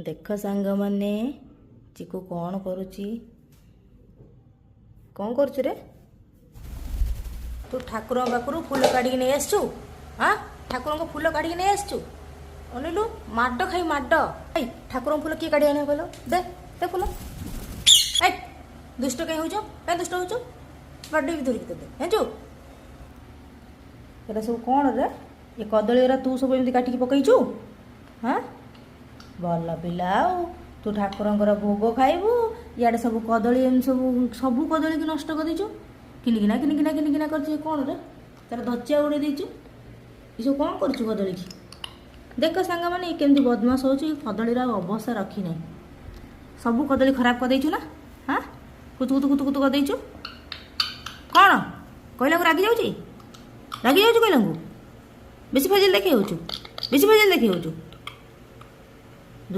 ଦେଖ ସାଙ୍ଗମାନେ, ଚିକୁ କ'ଣ କରୁଛି? କ'ଣ କରୁଛୁ ରେ ତୁ? ଠାକୁରଙ୍କ ପାଖରୁ ଫୁଲ କାଢ଼ିକି ନେଇ ଆସିଛୁ? ଆଁ, ଠାକୁରଙ୍କ ଫୁଲ କାଢ଼ିକି ନେଇ ଆସିଛୁ? ଅନିଲୁ, ମାଡ଼ ଖାଇ ମାଡ଼। ଏଇ, ଠାକୁରଙ୍କ ଫୁଲ କିଏ କାଢ଼ି ଆଣିବ କହିଲ? ଦେ, ଦେ ଫୁଲ। ଏଇ, ଦୁଷ୍ଟ କାହିଁ ହଉଛ? କାହିଁ ଦୁଷ୍ଟ ହଉଛୁ? ବାଡ଼େଇବି ଧରିକି ତୋତେ, ଜାଣିଛୁ? ଏଟା ସବୁ କ'ଣ ରେ? ଏ କଦଳୀ ଗୁରା ତୁ ସବୁ ଏମିତି କାଟିକି ପକେଇଛୁ? ହଁ, ଭଲ ପିଲା। ଆଉ ତୁ ଠାକୁରଙ୍କର ଭୋଗ ଖାଇବୁ, ଇଆଡ଼େ ସବୁ କଦଳୀ ଏମିତି ସବୁ ସବୁ କଦଳୀକି ନଷ୍ଟ କରିଦେଇଛୁ। କିନିକିନା କିନିକିନା କିନିକିନା କରିଛୁ। କ'ଣ ରେ, ତାର ଧଜିଆ ଉଡ଼େଇ ଦେଇଛୁ। ଏସବୁ କ'ଣ କରୁଛୁ କଦଳୀକି? ଦେଖ ସାଙ୍ଗମାନେ, ଇଏ କେମିତି ବଦମାସ ହେଉଛି। କଦଳୀର ଆଉ ଅବସ୍ଥା ରଖିନାହିଁ। ସବୁ କଦଳୀ ଖରାପ କରିଦେଇଛୁ ନା? ହଁ, କୁତୁ କୁତୁ କୁତୁ କୁତୁ କରିଦେଇଛୁ। କ'ଣ କହିଲାକୁ ରାଗି ଯାଉଛି? ରାଗି ଯାଉଛୁ କହିଲାକୁ? ବେଶୀ ଫାଜିଲ ଦେଖେଇ ହେଉଛୁ, ବେଶୀ ଫାଜିଲ ଦେଖେଇ ହେଉଛୁ।